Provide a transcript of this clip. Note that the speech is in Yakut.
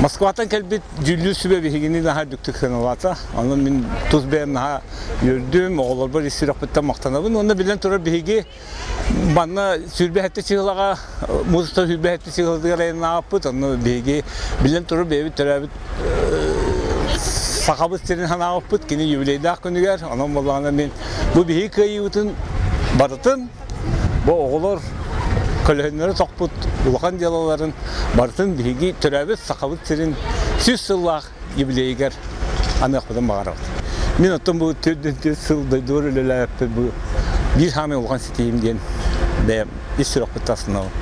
Москваттан кэлбит дьүүллүүр сүбэ биһигини наһаа үрдүктүк сыаналаата. Онон мин тус бэйэм наһаа үөрдүм, оҕолорбор ис сүрэхпиттэн махтанабын. Уонна биллэн турар биһиги манна 27 чыһылаҕа, музыка 27 чыһылатыгар айаннаабыппыт. Онно биһиги биллэн турар бэйэбит төрөөбүт Сахабыт сирин санаабыппыт кини юбилейдаах күнүгэр. Онон буоллаҕына мин бу биһиги кыайыыбытын барытын Бу оҕолор көлөһүннэрэ тохпут улахан дьыалаларын барытын биһиги төрөөбүт Сахабыт сирин 100 сыллаах юбилейыгар аныахпытын баҕарабыт. Мин оттон бу 44 сыл дойдубар үлэлээбиппин бу биир саамай улахан ситиһиим диэн бэйэм ис сүрэхпиттэн астынабын.